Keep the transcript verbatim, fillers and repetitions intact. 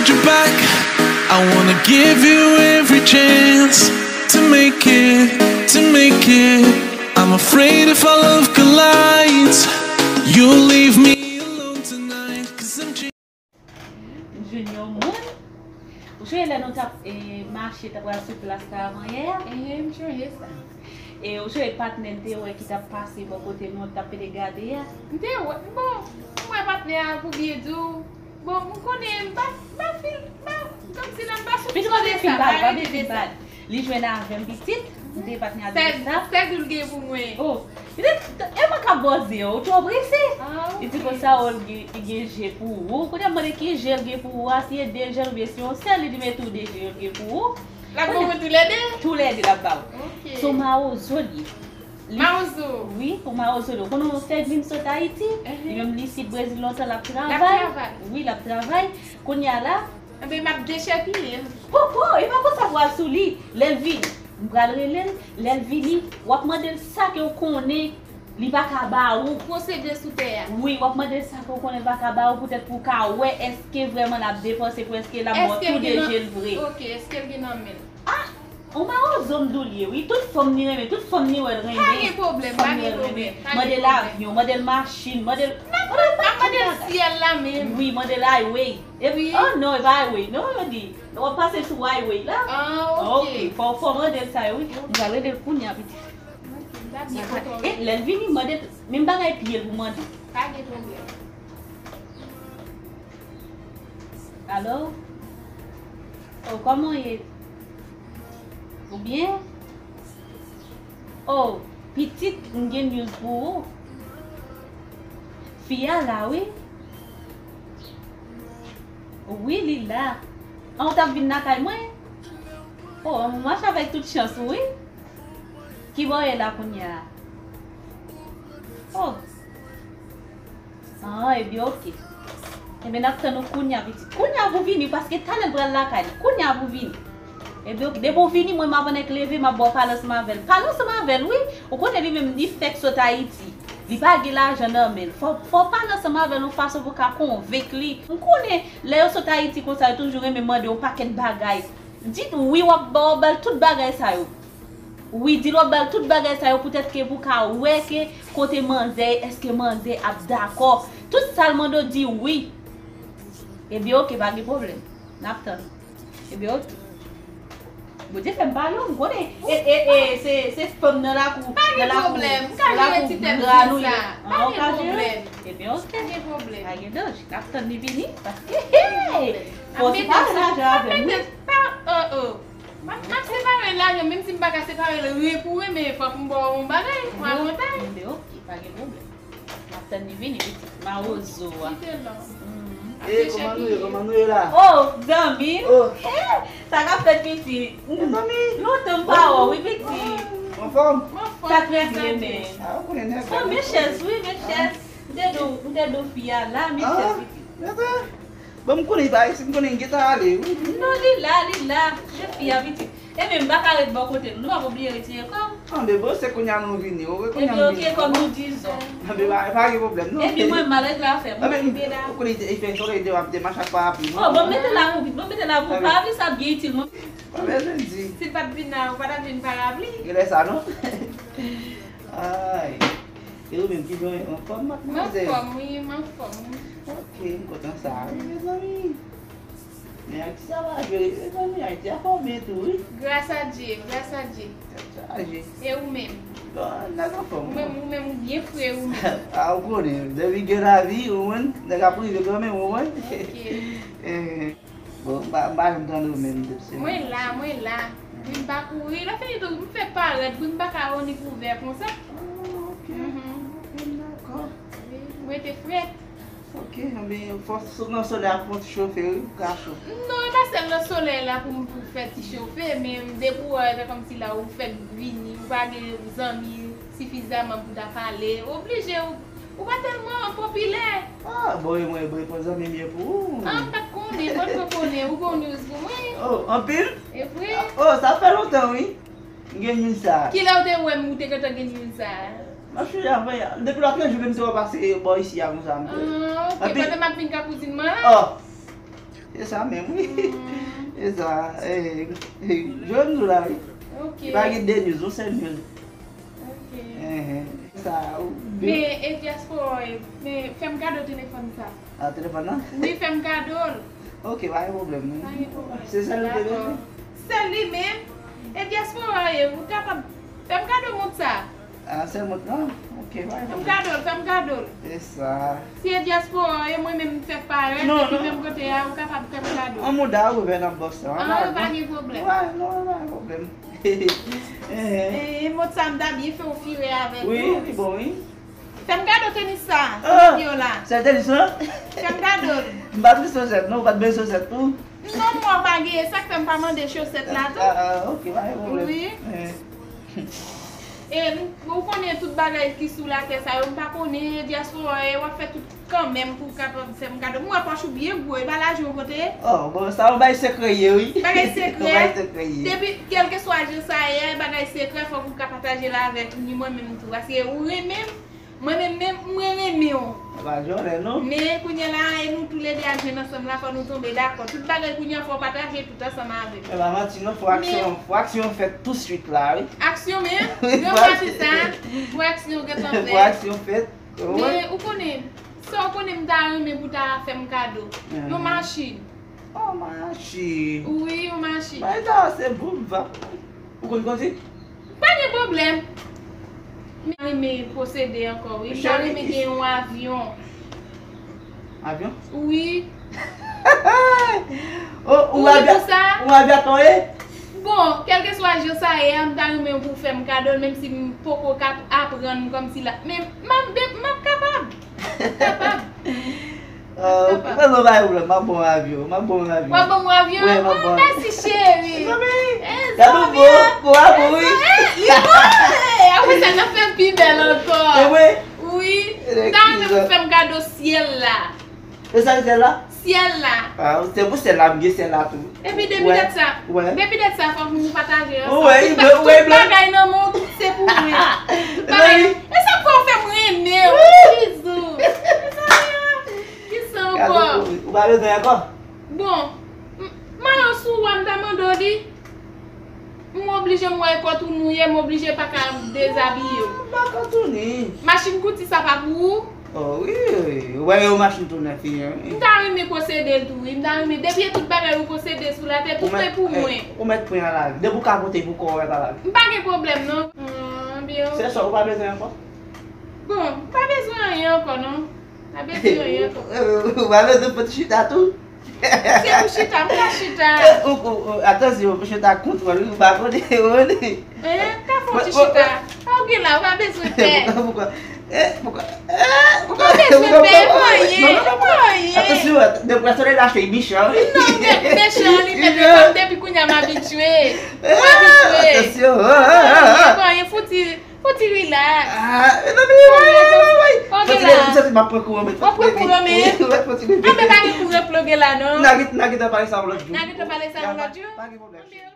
You back. I wanna give you every chance to make it, to make it. I'm afraid if our love collides, you'll leave me alone tonight. 'Cause I'm changed. M jwenn yon moun. Ou sonje lè nou t ap eh, mache, t ap pral sou plas la avanyè a? Ehe, m sonje sa. E ou sonje patnè n te wè ki t ap pase bò kote nou, t ap pede gade a? M te wè, bon, m wè patnè a pou byen di w. Bon, m konnen m pa, m pa fil, m pa, kòmsi la m pa soupsone sa, m pa rete de sa. Li jwenn avè m pitit, m te patnè a de sa. Sèl ou l gen pou mwen. Oh, e mwen k ap bòze yo, ou twò prese. Li di konsa, oh, li gen, li gen je pou ou. Kounye a m mande ki je l gen pou ou a, si e de je l oubyen si yon sèl, li di men tou de je yo l gen pou ou. L ap ban mwen toulède? Toulède l ap ba ou. Se yon mawozo li ye. Mawozo? Wi, yon mawozo li ye. Ou konnen yon tèg vin sot Ayiti, li menm li sit Brezil lontan, l ap travay. Wi, l ap travay. Kounye a la, Enben, m ap dechèpiye l. Poko, e pa konsa pou al sou li. Lè l vini, m pral rele l. Lè l vini, w ap mande l sa ke w konnen li pa ka ba ou. Pwosede sou tè a. Wi, w ap mande l sa ke w konnen l pa ka ba ou poutèt pou w ka wè èske vrèman l ap depanse pou èske l ap ba w tou de je l vre. Ok, èske l gen nan men l? Ah! Yon mawozo m di w li ye, wi. Tout fanm li renmen, tout fanm li wè l renmen. Pa gen pwoblèm, pa gen pwoblèm. Mande l avyon, mande l machin, mande l. M ap mande l syèl la menm. Wi, mande l highway. Epi, oh non, e pa highway non, yo di. W ap pase sou highway la. Ah, ok. Fò, fò mande l sa yo, wi. M pral rele l kounye a, pitit. E, lè l vini, mande l menm bagay pye l pou mande. Pa gen pwoblèm. Alo? Oh, kòman w ye? Ou byen? Oh, pitit, m gen news pou ou. Fi a la, wi. Wi, li la. An, ou t ap vin lakay mwen? Oh, an, m mache avèk tout chans ou, wi. Ki bò w ye la kounye a? Oh. Ah, ebyen, oke. Ebyen, n ap tann ou kounye a, pitit. Kounye a pou vini, paske talè l pral lakay li. Kounye a pou vini. Ebyen, oke. Depi w vini, mwen, m ap annik leve, m ap ba w pale ansanm avè l. Pale ansanm avè l, wi. Ou konnen li menm, li fèk sot Ayiti. Li pa gen lajan nan men l. Fò, fò w pale ansanm avè l yon fason pou w ka konvenk li. M konnen, lè yo sot Ayiti konsa, yo toujou renmen mande yon pakèt bagay. Di l wi, w ap ba, w ap ba l tout bagay sa yo. Wi, di l w ap ba l tout bagay sa yo poutèt ke pou w ka wè ke kote manzè ye, èske manzè ap dakò. Tout sa l mande w, di wi. Ebyen, oke, pa gen pwoblèm. N ap tann. Ebyen, oke. Bondye fè m pale w, m konnen. E, e, e, se, se fanm nan lakou, nan lakou, nan lakou gra nou ye. Pa gen pwoblèm. Pa gen pwoblèm. Ebyen, oke. Pa gen pwoblèm. Pa gen danje. N ap tann li vini, paske, hey, fò w separe lajan avè m, wi. M ap, m ap separe l lajan, menm si m pa ka separe l ren pou ren, men fòk m ba w yon bagay, yon avantaj. Ebyen, oke, pa gen pwoblèm. M ap tann li vini, pitit. Mawozo a. Kite l non. E, kòman nou ye, kòman nou ye la? Oh, zanmi m. Oh. Eh, sa k ap fèt, pitit? Mezanmi. Lontan m pa wè w, wi, pitit. Anfòm? Sa k regle, men. Ah, ou konnen nèg la. Oh, men chèz, wi, men chèz. M te di w, m te di w fi a la, men chèz, pitit. Bon, m konnen li pa isit, m konnen li gentan ale, wi. Non, li la, li la. Jèn fi a pitit. Ebyen, m pa ka ret bò kote nou. Nou pa oblije retire kòb. Anben, bon, se kounye a nou vini, wi, kounye a nou vini. Ebyen, oke, kòm nou dizon. Anben, pa, pa gen pwoblèm, non. Ebyen, mwen, malèz la fè m. Anben, ou konnen li fè solèy deyò, ap te mache ak parapli, non. Oh, bon, mete la pou vit, bon, mete la pou parapli, sa byen itil mwen. Pa bezwen di. Si l pa t vin la, ou pa t ap jwenn parapli. Genlè sa, non? Ay. E ou menm, kijan w ye, anfòm, madmwazèl? M anfòm, wi, m anfòm. Ok, m kontan sa, wi, mezanmi. Men Ayiti a pa jwe, mezanmi, Ayiti a fòme tou, wi. Gras a Dye, gras a Dye. Tèt chaje. E ou menm? Bon, nèg anfòm. Ou menm, ou menm, ou byen fre, ou menm. A, ou konnen, depi gen lavi, ou konprann, nèg ap rive kanmenm, ou konprann? Ok. Eh. Bon, m pa, m pa janm tande w menm depi se. Mwen la, mwen la. Vin pa kouri. Lè fini tou, m fè parèt, bouch m pa ka annik ouvè konsa. Oh, ok. Mhm. Ok, m dakò. Wi, m rete frèt. Ok, anben, fò sou nan solèy ap pran ti chofe, wi, pou ka cho. Non, e pa sèl nan solèy la pou m pou fè ti chofe, men depi w wè, se kòmsi la ou fèk vini, ou pa gen zanmi sifizaman pou ta pale, oblije ou Ou pa tèlman popilè. Ah, bon, e mwen, bon, e pran zanmi m ye pou ou. Ah, m pa t konnen, mwen t konnen, ou gon news pou mwen. Oh, anpil? E vre? Oh, sa fè lontan, wi. M gen news sa. Kilè w te wè m, ou te gentan gen news sa? M ap chanje avè, depi lòt jou, m te wè pase bò isi a konsa, m te. Ah, ok, pandan m ap vin ka kouzin mwen la? Oh. E sa menm, wi. E sa, e, e, jwenn nou la, wi. Ok. Pa gen de news, yon sèl news. Ok. Enhen. Sa, ou, men, e dyaspora, e, men, fè m kado telefòn sa. A, telefòn nan? Wi, fè m kado l. Ok, pa gen pwoblèm, wi. Pa gen pwoblèm. Se sèl ou te bezwen? Dakò. Sèl li menm. E dyaspora, e, ou kapab fè m kado mont sa. A, sèl mont lan? Ok, pa gen pwoblèm. Fè m kado l, fè m kado l. E sa. Si e dyaspora, e mwen menm m fèk parèt, epi menm kote a, ou kapab fè m kado. An mouda, ou vè nan bòs lan. A, pa gen pwoblèm. Wi, non, pa gen pwoblèm. E, mont sa m ta byen fè w fire avèk ou. Wi, li bon, wi. Fè m kado tenis sa, sou men m yo la. Sèl tenis lan? Fè m kado l. M pa t gen chosèt, non, ou pa t bezwen chosèt tou? Non, mwen pa gen, sa k fè m pa mande chosèt la tou. A, a, ok, pa gen pwoblèm. Wi. E, ou konnen tout bagay ki sou latè sa yo, m pa konnen, dyaspora, e w ap fè tout kanmenm pou w kapab fè m kado. M wè pòch ou byen gwo, e pa lajan w pote? O, bon, sa yon bagay sekrè ye, wi. Bagay sekrè. Yon bagay sekrè ye. Depi, kèlkeswa jan sa ye, bagay sekrè, fòk ou ka pataje l avèk ni mwen menm tou. Paske ou renmen m, mwen menm, menm, mwen renmen w. E pa jòlè, non. Men, kounye a la, e nou toulède ap jwenn ansanm la, fò nou tonbe dakò. Tout bagay kounye a, fò w pataje tout ansanm avè m. E pa manti, non, fò aksyon, fò aksyon fèt touswit la, wi. Aksyon menm? Wi, fò aksyon fèt. Fò aksyon gentan fèt. Fò aksyon fèt. Men ou konnen, sa w konnen m ta renmen pou ta fè m kado. Yon machin. Yon machin? Wi, yon machin. Bay ta se boum vap. Ou konn kondui? Pa gen pwoblèm. M ta renmen posede ankò, wi. M ta renmen gen yon avyon. Avyon? Wi. O, ou avya-, ou avyatò ye? Bon, kèlkeswa jan sa ye a, m ta renmen pou w fè m kado l, menm si m poko ka aprann kòmsi la. Men m ap, m ap kapab. M ap kapab. Ah, ok. Mwen, mwen pa gen pwoblèm, m ap ba w avyon, m ap ba w avyon. W ap ban mwen avyon? Wi, m ap ba w. Oh, mèsi, cheri. Zanmi, gade yon bon, bon avyon, wi. Eh, li bon, eh. Apre sa, n ap fè l pi bèl ankò. E vre? Wi. M ta renmen pou fè m kado syèl la. E sa ki syèl la? Syèl la. Ah, se pou syèl la, m gen syèl la tou. Epi depi dat sa, depi dat sa, fòk nou pataje ansanm. Ou wè, ou wè, ou wè, tout bagay nan mond, se pou mwen. Tout bagay. E sa k fè w fè m renmen w. Bizou. Mezanmi, kisa ankò? Ou pa bezwen ankò? Bon, m, mayo sou a, m ta mande w li. M oblije, m wè e kòtounou ye, m oblije pa ka dezabiye w. Ah, pa kòtounou. Machin kouti sa pa pou ou? Oh, wi, wi, wi. Ou wè yo machin tou nèf, wi. M ta renmen posede l tou, wi. M ta renmen, depi e tout bagay ou posede sou latè, tout se pou mwen. Ou mèt pran lavi. Depi ou ka pote pou kò w, pa lavi. M pa gen pwoblèm, non. Ah, byen. Se sa, ou pa bezwen ankò? Bon, m pa bezwen anyen ankò, non. Pa bezwen anyen ankò. Ou pa bezwen fè ti chita tou? Se pou chita, m ka chita. Eh, ou, ou, ou, atansyon, pou chita kontwòl, wi, ou pa konnen, ou konnen. Eh, ka fè yon ti chita. Sa w gen la, ou pa bezwen pè. Poukwa, poukwa? Eh, poukwa? Eh, poukwa? Ou pa bezwen pè, ou pa anyen, ou pa anyen. Atansyon, depi lè solèy la cho, li mechan, wi. Non, depi mechan, li mete fanm depi kounye a m abitye. M abitye. Atansyon. Ou pa anyen, ou pa anyen, fouti. Fouti relax. Ah, mezanmi, woy, woy, woy. Fouti relax, m santi m ap pran kouran, men. W ap pran kouran, men. Wi, fouti bebe. Anben, pa gen kouran ploge la, non. N a gen, n a gentan pale sa yon lòt jou. N a gentan pale sa yon lòt jou? Pa gen pwoblèm.